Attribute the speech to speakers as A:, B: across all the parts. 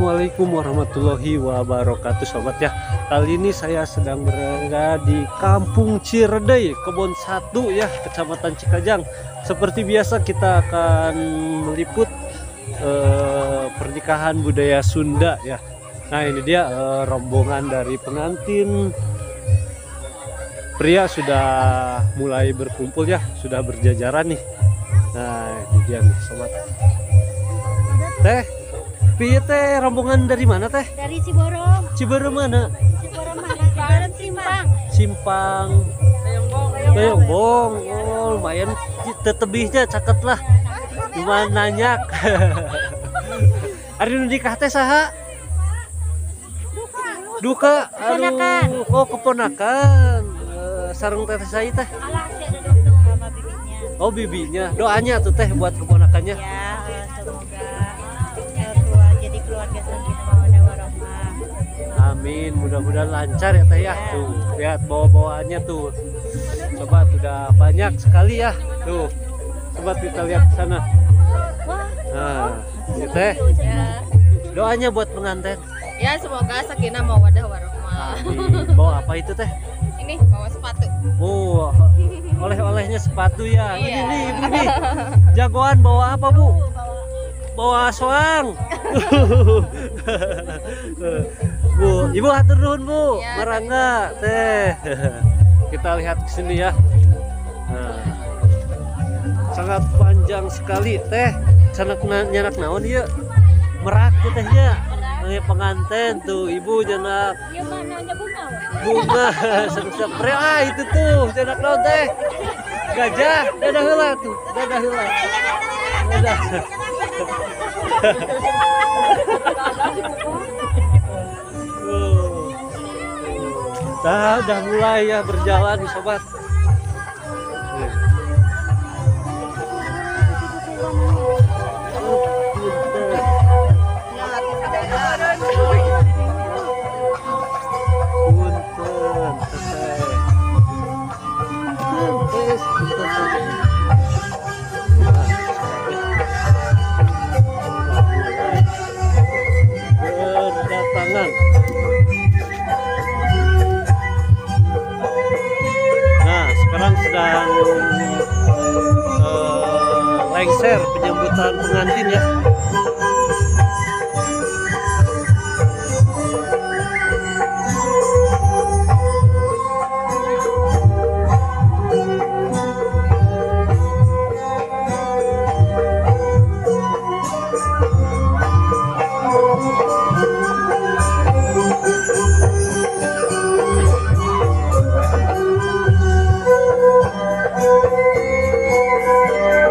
A: Assalamualaikum warahmatullahi wabarakatuh sobat ya. Kali ini saya sedang berada di Kampung Cireudeuy, Kebon 1 ya, Kecamatan Cikajang. Seperti biasa kita akan meliput pernikahan budaya Sunda ya. Nah ini dia rombongan dari pengantin pria sudah mulai berkumpul ya, sudah berjajaran nih. Nah ini dia nih sobat. Teh, piye teh rombongan dari mana teh?
B: Dari Ciborong.
A: Ciborong mana?
B: Ciborong mana? Ciborong Simpang.
A: Simpang. Bayongbong. Oh, lumayan tetebihnya caket lah. Cuma nanyak. Ari nu nikah teh saha? Duka. Aduh, oh keponakan. Sareng teteh saya teh. Oh bibinya. Doanya tuh teh buat keponakannya.
B: Ya, semoga jadi keluarga sakinah mawaddah warahmah.
A: Amin, mudah-mudahan lancar ya teh ya. Tuh, lihat bawa-bawaannya tuh. Sobat udah banyak sekali ya. Tuh. Sobat kita lihat ke sana. Nah, ini teh. Doanya buat pengantin.
C: Ya, semoga sakinah mawaddah warahmah.
A: Amin. Bawa apa itu teh?
C: Ini bawa sepatu.
A: Oh, oleh-olehnya sepatu ya.
C: Iya.
A: Ini nih ibu nih. Jagoan bawa apa, Bu? Bawa soang. Bu, Ibu hatur nuhun, Bu.
C: Ya,
A: Marangga teh. Kita lihat ke sini ya. Nah, sangat panjang sekali teh. Sanak nyanak naon ieu? Merak teh tehnya. Pengantin tuh ibu janak. Bunga sepre ah itu tuh janak naon teh. Gajah, dadah heula tuh, dadah heula. Dadah. Nah, udah mulai ya berjalan nih sobat. Berdatangan. Nah, sekarang sedang lengser penyambutan pengantin ya.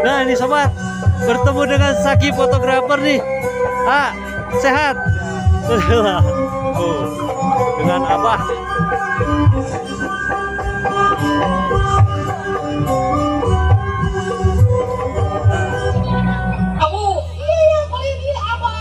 A: Nah ini sobat, bertemu dengan Saki fotografer nih. Ah, sehat. Oh, dengan Abah.
C: Abu, iya boleh dia Abah.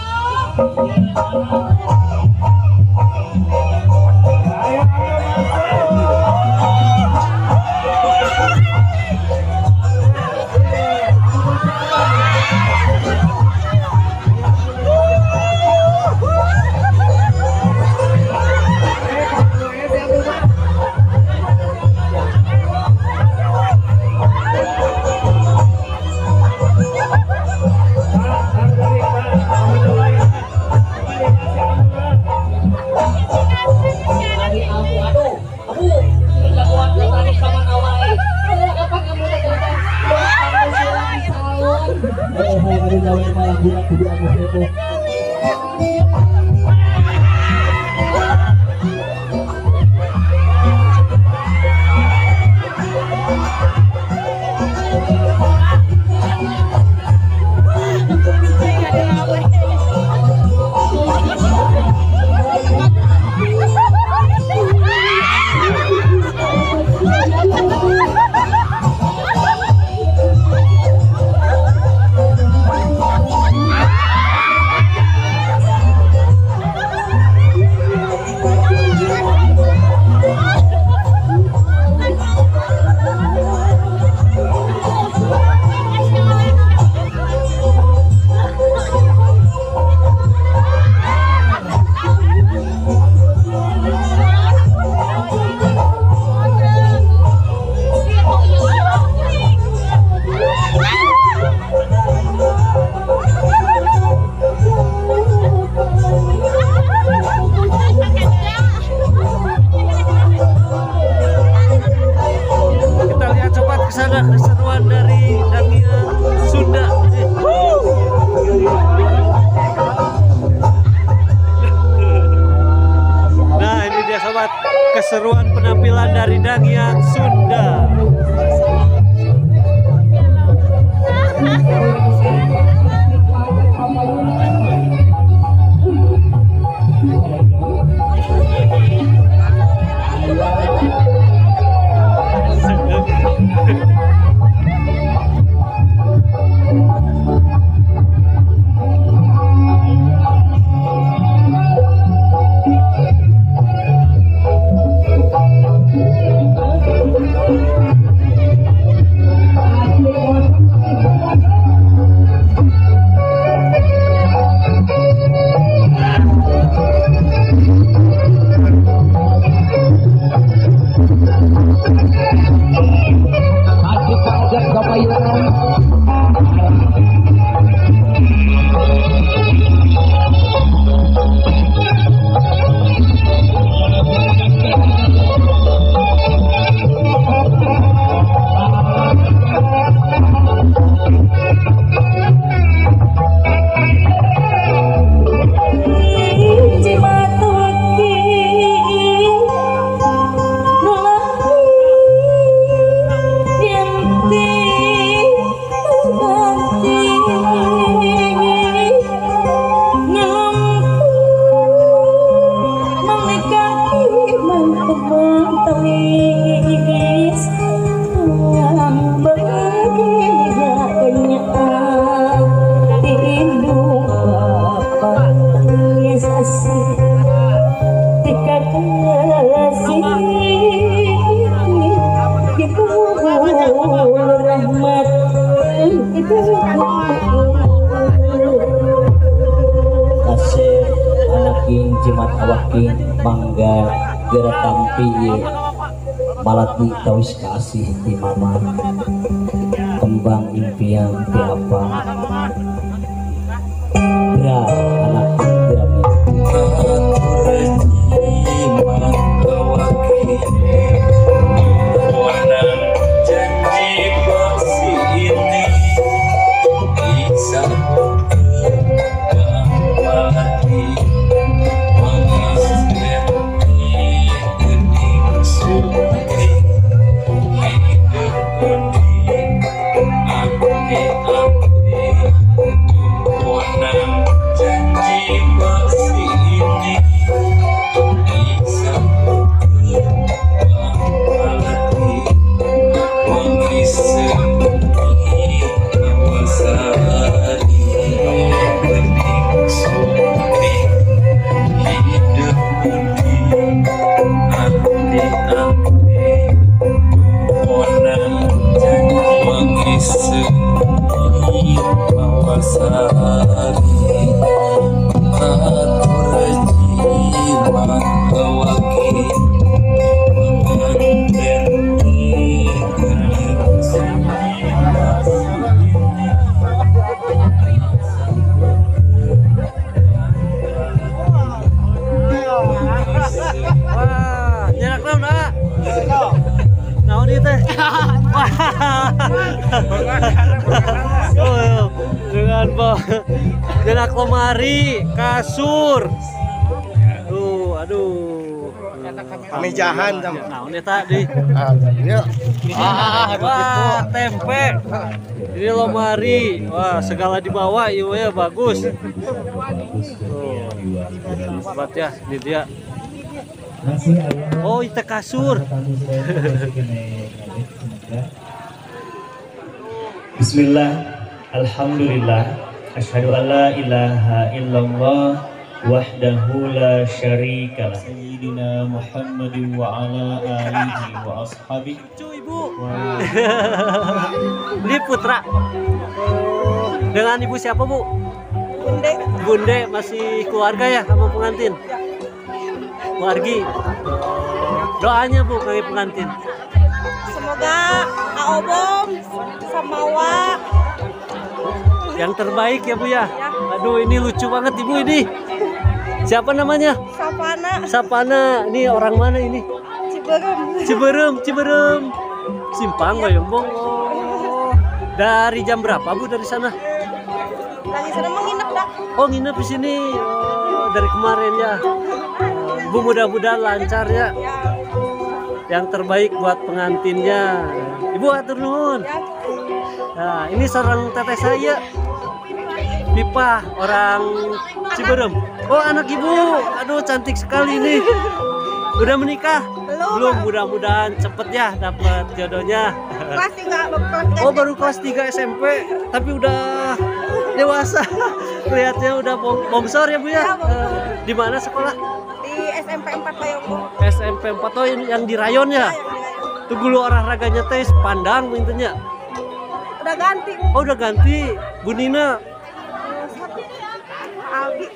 A: Hebat keseruan penampilan dari Danghyang Sunda.
D: Kasih anaking jimat awaking mangga geura tampi malati tawis kasih ti mama kembang impian ti apa geura anak geura
A: Dengan lemari, kasur. Tuh, aduh.
E: Pamijahan jam.
A: Naon eta deui? Wah, tempe. Ini lemari. Wah, segala dibawa ieu ya bagus. Tuh. Hebat ya, ini dia. Oh, itu kasur.
D: Bismillah, alhamdulillah, asyhadu an la ilaha illallah wahdahu la syarikalah, sayyidina Muhammadin wa ala alihi wa ashabihi.
A: Cucu ibu. Ini putra. Dengan ibu siapa, Bu?
B: Bunde.
A: Bunde, masih keluarga ya sama pengantin? Keluargi. Doanya Bu bagi pengantin.
B: Semoga Aobom sama Wa
A: yang terbaik ya Bu ya. Aduh, ini lucu banget Ibu ini. Siapa namanya?
B: Sapana.
A: Sapana. Ini orang mana ini?
B: Ciberem.
A: Ciberem, Ciberem. Simpang Goyongbong. Oh. Dari jam berapa Bu dari sana?
B: Dari sana menginap dah.
A: Oh, nginep di sini. Oh, dari kemarin ya. Ibu mudah-mudahan lancar ya. Yang terbaik buat pengantinnya. Ibu atur nuhun. Nah, ini seorang teteh saya. Pipa orang Ciberem. Oh, anak ibu. Aduh, cantik sekali nih. Udah menikah? Belum. Mudah-mudahan cepet ya dapat jodohnya.
B: Kelas 3,
A: Oh, baru kelas 3 SMP, tapi udah dewasa. Kelihatannya udah bongsor ya, Bu ya. Di mana sekolah?
B: Di SMP 4 Bayongbong.
A: SMP 4, oh yang di rayon ya? Itu guru olahraganya teh pandang intinya.
B: Udah ganti.
A: Oh, udah ganti. Bu Nina.
B: Albi.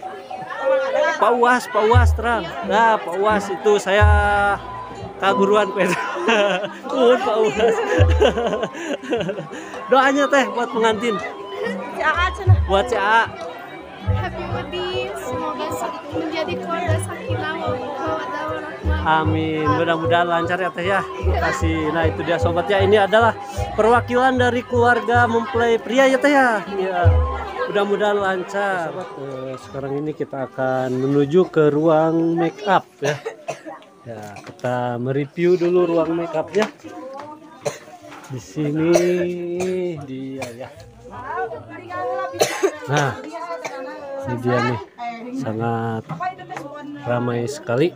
A: Pak Uas terang. Nah, Pak Uas itu saya kaguruan peda. Pak Uas. Doanya teh buat pengantin. Buat CA.
F: Happy wedding, semoga menjadi keluarga sakinah mawaddah warahmah.
A: Amin. Mudah-mudahan lancar ya teh ya. Terima kasih. Nah, itu dia sobat ya. Ini adalah perwakilan dari keluarga mempelai pria ya teh ya. Ya. Mudah-mudahan lancar. Sobat, sekarang ini kita akan menuju ke ruang make up ya. Ya, kita mereview dulu ruang make upnya. Di sini dia ya. Nah, ini dia nih, sangat ramai sekali.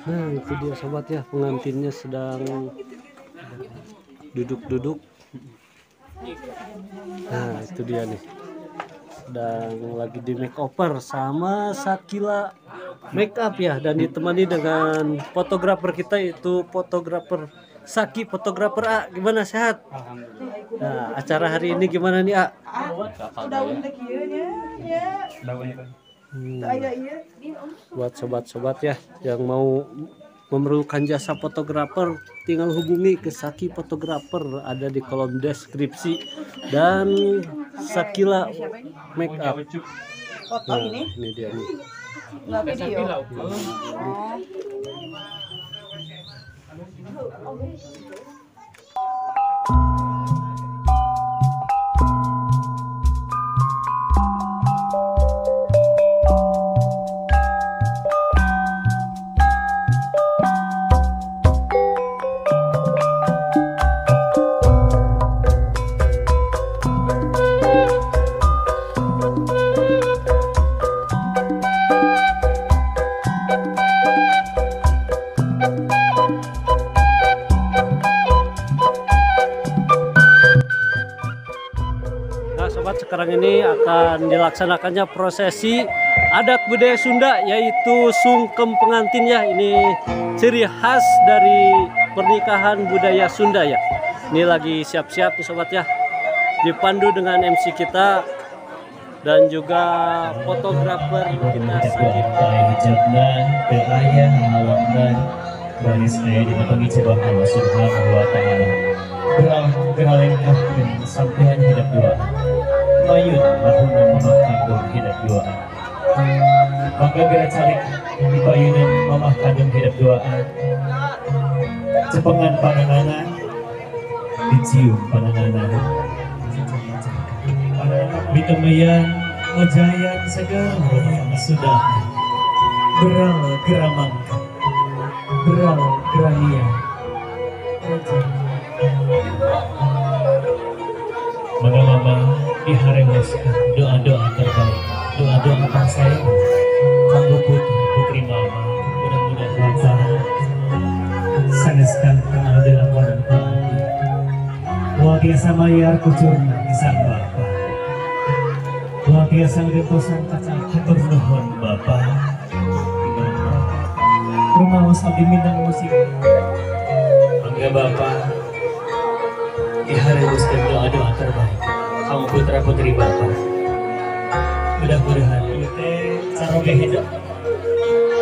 A: Nah, itu dia sobat ya, pengantinnya sedang duduk-duduk. Nah, itu dia nih, sedang lagi di makeover sama Sakila Makeup ya, dan ditemani dengan fotografer kita, itu fotografer Saki, fotografer A. Gimana, sehat? Nah, acara hari ini gimana nih, A? Buat sobat-sobat ya yang mau memerlukan jasa fotografer, tinggal hubungi ke Saki Fotografer, ada di kolom deskripsi, dan Sakila Makeup. Nah, ini dia nih. Sekarang ini akan dilaksanakannya prosesi adat budaya Sunda, yaitu sungkem pengantin ya. Ini ciri khas dari pernikahan budaya Sunda ya. Ini lagi siap-siap nih sobat ya, dipandu dengan MC kita dan juga fotografer kita Sakit.
D: Mayun mahuna mamah kandung hidup duaan. Maka bila calik di payunan mamah kandung hidup duaan. Cepengan pananana, dicium pananana. Bitemayan ngejayan segala yang sudah. Beral geramang, beral gerania. Maka mama diharemoskan doa-doa terbaik, doa-doa saya kanggo putri mama, mudah-mudahan bapak sanes kanteng anu dilakonan ku abdi. Moal tiasa mayar kucurna sang bapak, moal tiasa ngentosan kaca hatur nuhun bapak. Rumaos abdi minang musik, mangga bapak diharemoskan doa-doa terbaik kamu putra putri bapak. Mudah-mudahan ieu teh caroge hidup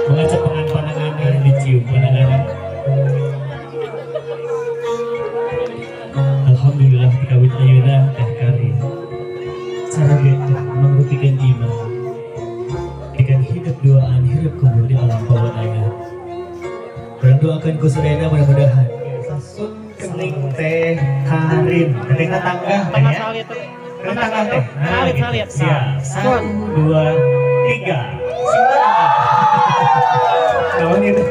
D: mengacepengan pananganan, dicium pananganan. Alhamdulillah dikawin ayeuna teh Karin caroge teh mangrupikeun iman pikeun hidup duaan hirup kumpul di alam pawenangan. Urang doakeun ku sadayana mudah-mudahan sasun kening teh Karin, kening tetangga ya. Tangan teh. Nah, gitu. Siap. 1, 2, 3. Naon itu?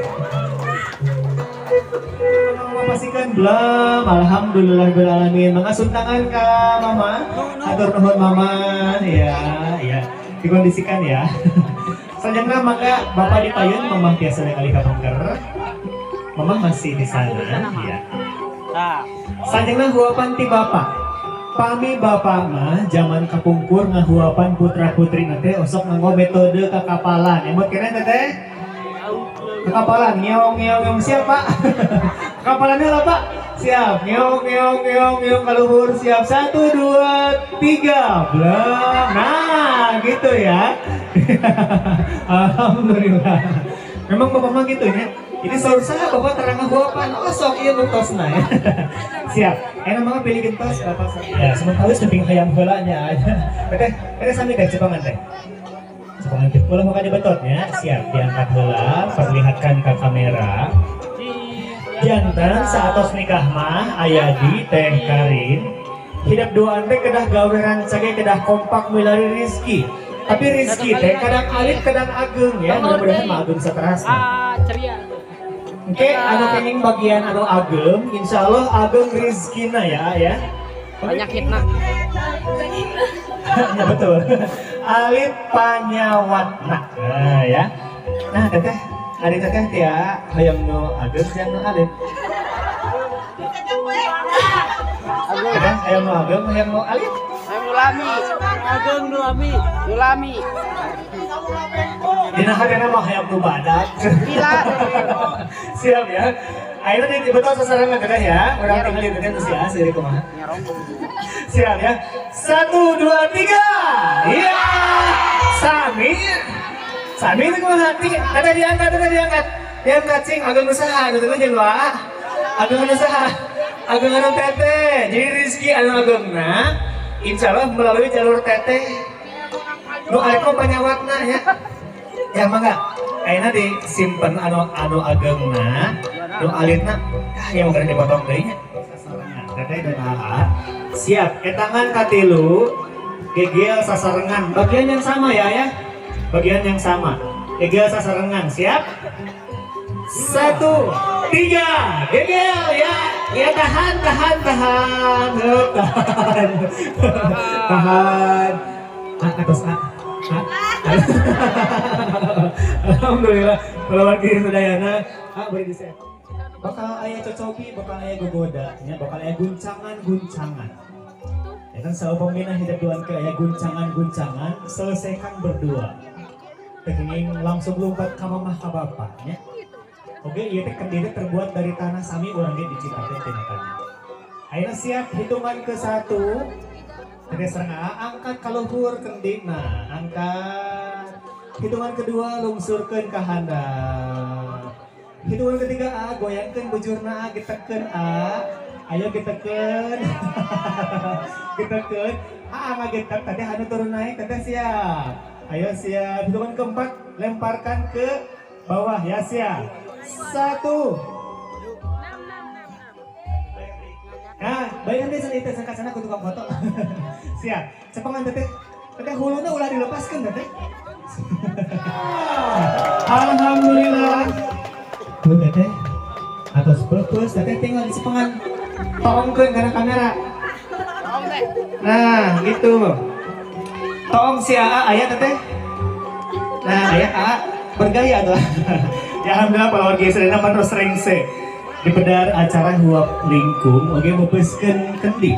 D: Memastikan belum. Alhamdulillah bil alamin. Mangga tangan ka mama. Atur nuhun mama. Ya, ya. Dikondisikan ya. Selanjutnya mangga bapak dipayun, mama biasa kali ka pengker. Mama masih di sana ya. Selanjutnya huapan ti bapak. Pami bapak mah zaman kapungkur ngahuapan putra putri nate osok nganggo metode kakapalan. Emot keren teteh? Kakapalan ngeong ngeong ngeong siap pak? Kakapalannya lah pak? Siap ngeong ngeong ngeong ngeong kaluhur siap 1, 2, 3 belum. Nah gitu ya. Alhamdulillah. Memang bapak mah gitu ya. Ini saur saha bapak terang ngahuapan osok ieu buktosna ya. Siap. Enak banget pilih gentos bapak. Ya, sementara teping hayam heula nya aja. Teteh, teteh sami teh cepangan teh. Cepangan teh ulah maka dibetot nya. Siap, diangkat heula, perlihatkan ke kamera. Janten saatos nikah mah Ayadi teh Karin. Hidap duaan teh kedah gawe rancage kedah kompak milari rizki. Tapi rizki teh kadang alit kadang ageng ya, mudah-mudahan mah ageng saterasna.
G: Ah, ceria.
D: Oke, anu kenging bagian anu ageng, insya Allah ageng rizkina ya, ya.
G: Banyak hitna.
D: Ya betul. Alit panyawatna. Nah ya. Nah teteh, ari teteh tia hayang nu ageng hayang nu alit. Teteh hayang nu ageng hayang nu alit.
G: Hayang nu lami.
A: Ageng nu lami.
G: Nu lami.
D: Dina hargana mah hayang nu badak.
G: Gila.
D: Siap ya. Akhirnya di betul sasaran teteh ya. Urang tinggal teteh nu sia seuri kumaha. Siap ya. 1, 2, 3. Iya. Sami. Sami itu kumaha? Teteh diangkat, teteh diangkat. Diangkat cing ageng usaha gitu teh jeung doa. Ageng usaha. Ageng anu teteh. Jadi rezeki anu agengna insyaallah melalui jalur teteh. Nu alit mah panyawatna ya. Ya mangga. Ayeuna disimpen anu anu agengna, nu alitna ah ya mah dipotong deui nya. Teteh dan AA. Siap, etangan katilu gegel sasarengan. Bagian yang sama ya ya. Bagian yang sama. Gegel sasarengan, siap? 1, 3. Gegel ya. Ya tahan, tahan, tahan. Hup, tahan. Tahan. A atas A. A. Alhamdulillah, keluarga sadayana A beri diset. Bakal aya cocobi, bakal aya gogoda, nya bakal aya guncangan-guncangan. Ya kan saupamina hidup duaan ke aya guncangan-guncangan, selesaikan berdua. Teu kenging langsung lompat ka mamah ka bapak nya. Oke, ieu teh kendina terbuat dari tanah sami urang ge diciptakeun tina tanah. Ayeuna siap hitungan ke 1. Teteh sareng AA angkat ka luhur kendina, angkat. Hitungan kedua lungsurkeun ka handap. Hitungan ketiga A, goyangkeun bujurna A, gitekeun A. Ayo gitekeun. Gitekeun. A ngagetek tadi anu turun naik teteh siap. Ayo siap. Hitungan keempat lemparkan ke bawah ya siap. 1. Nah, bayangkan deh sana itu sana ku tukang foto. Siap. Cepengan teteh. Teteh huluna ulah dilepaskan teteh. Alhamdulillah. Bu teteh atas purpose teteh tinggal di cepengan. Toongkeun kana kamera. Nah, gitu. Toong si AA aya teteh. Nah, aya AA bergaya tuh. Ya alhamdulillah para warga sadayana panos rengse. Di bedar acara huap lingkung oge meupeuskeun kendi.